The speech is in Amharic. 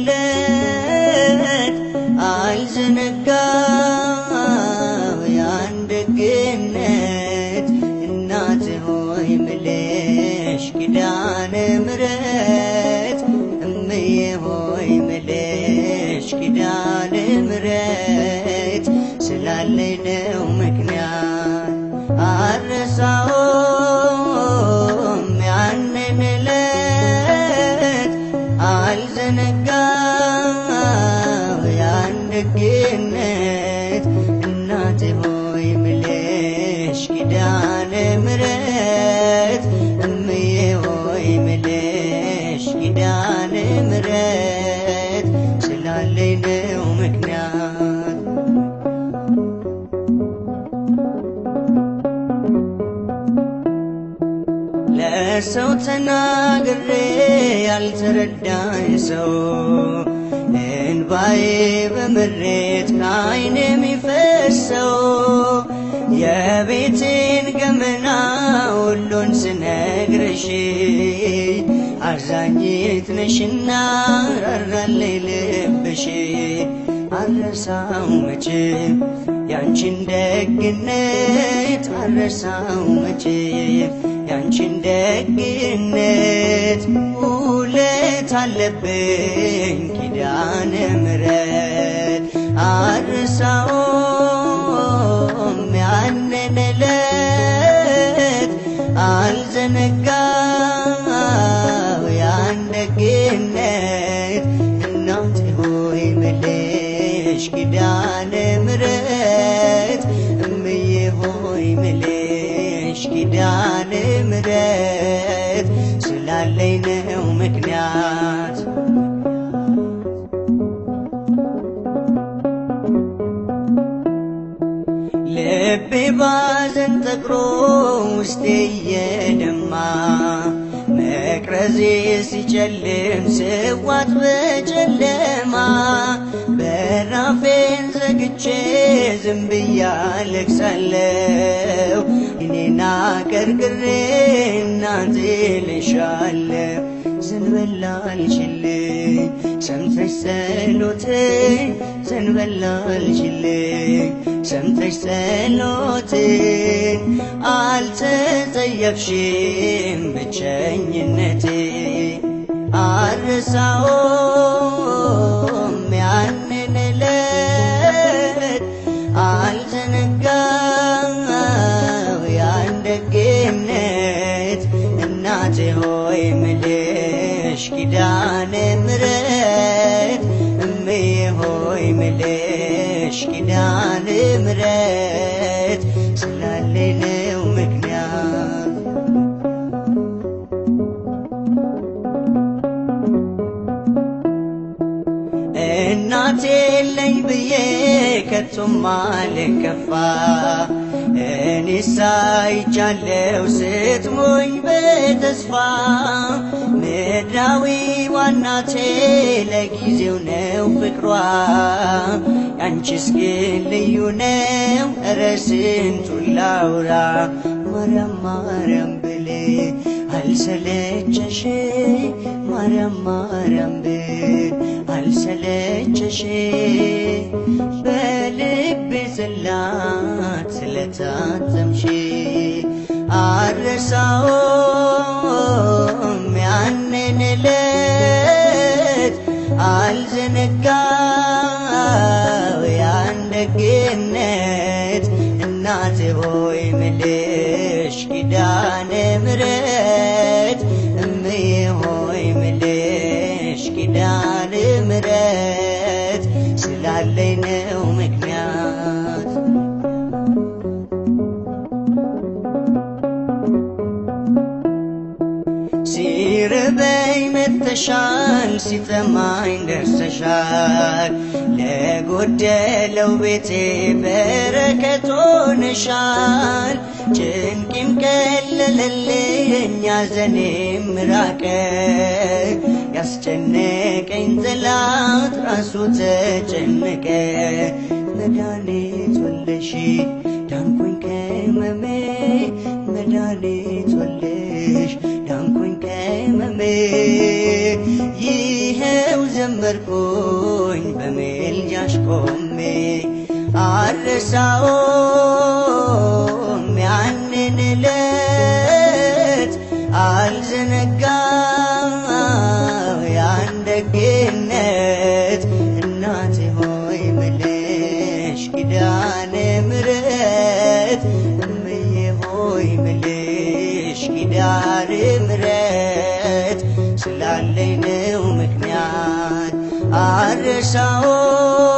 ዕለት አልዘነጋው ያን ደግነት። እናቴ ሆይ ምልሽ ኪዳነ ምሕረት፣ እምዬ ሆይ ምልሽ ኪዳነ ምሕረት፣ ስላለኝ ነው ምክንያት። አልረሳውም ያንን ዕለት፣ አልዘነጋው ያን ደግነት። እናቴ ሆይ ምልሽ ኪዳነ ምሕረት፣ እምዬ ሆይ ምልሽ ኪዳነ ምሕረት፣ ስላለኝ ነው ምክንያት። ለሰው ተናግሬ ያልተረዳኝ ሰው፣ እንባዬ በምሬት ከዓይኔ የሚፈሰው፣ የቤቴን ገመና ሁሉን ስነግርሽ፣ አዛኝት ነሽና ራራልኝ ልብሽ። አልረሳው መቼም ያንቺን ደግነት፣ አልረሳው መቼም ያንቺን ደግነት። ውለት አለብኝ ኪዳነ ምሕረት። አልረሳውም ያንን ዕለት፣ አልዘነጋው ያን ደግነት። እናቴ ሆይ ምልሽ ኪዳነ ምሕረት፣ እምዬ ሆይ ምልሽ ኪዳነ ምሕረት፣ ስላለኝ ነው ምክንያት። ልቤ ባዘን ጠቅሮ ውስጤ እየደማ፣ መቅረዜ ሲጨልም ስዋጥ በጨለማ፣ በራፌን ዘግቼ ዝም ብዬ አለቅሳለሁ። እኔና ቀርቅሬ እናቴ ልሻለሁ። ዘንበል አልሽልኝ ሰምተሽ ጸሎቴን፣ ዘንበል አልሽልኝ ሰምተሽ ጸሎቴን፣ አልተጸየፍሽም ብቸኝነቴ። አልረሳውም ያንን ዕለት፣ አልዘነጋው ያን ደግነት። እናቴ ሆይ ምልሽ ኪዳነ ምሕረት፣ እምዬ ሆይ ምልሽ ኪዳነ ምሕረት፣ ስላለኝ ነው ምክንያት። እናቴ የለኝ ብዬ ከቶም አልከፋ፣ እኔስ አይቻለሁ ስትሞኝ በተስፋ። ምድራዊ ዋናቴ ለጊዜው ነው ፍቅሯ፣ ያንቺስ ግን ልዩ ነው፣ እረ ስንቱን ላውራ። ማርያም ማርያም ብል አልሰለቸሽ፣ ማርያም ማርያም ብል አልሰለቸሽ፣ በልቤ ጽላት ስለታተምሽ። አልረሳውም ያንን ዕለት፣ አልዘነጋው ያን ደግነት። እናቴ ሆይ ምልሽ ኪዳነ ምሕረት፣ እምዬ ሆይ ምልሽ ኪዳነ ምሕረት፣ ስላለኝ ነው ምክንያት። ሲርበኝ መጥተሻል፣ ሲጠማኝ ደርሰሻል፣ ለጎደለው ቤቴ በረከት ሆነሻል። ጭንቄም ቀለለልኝ ሐዘኔም ራቀ፣ ያስጨነቀኝ ጠላት ራሱ ተጨነቀ። መድኃኒት ወለሽ ዳንኩኝ ከሕመሜ፣ መድኃኒት ወለሽ ዳንኩኝ ከሕመሜ። ይህ ይኸው ዘመርኩኝ በምልጃሽ ቆሜ። አልረሳውም ያንን ዕለት፣ አልዘነጋው ያን ደግነት። እናቴ ሆይ ምልሽ ኪዳነ ምሕረት፣ እምዬ ሆይ ምልሽ ኪዳነ ምሕረት፣ ስላለኝ ነው ምክንያት። አልረሳውም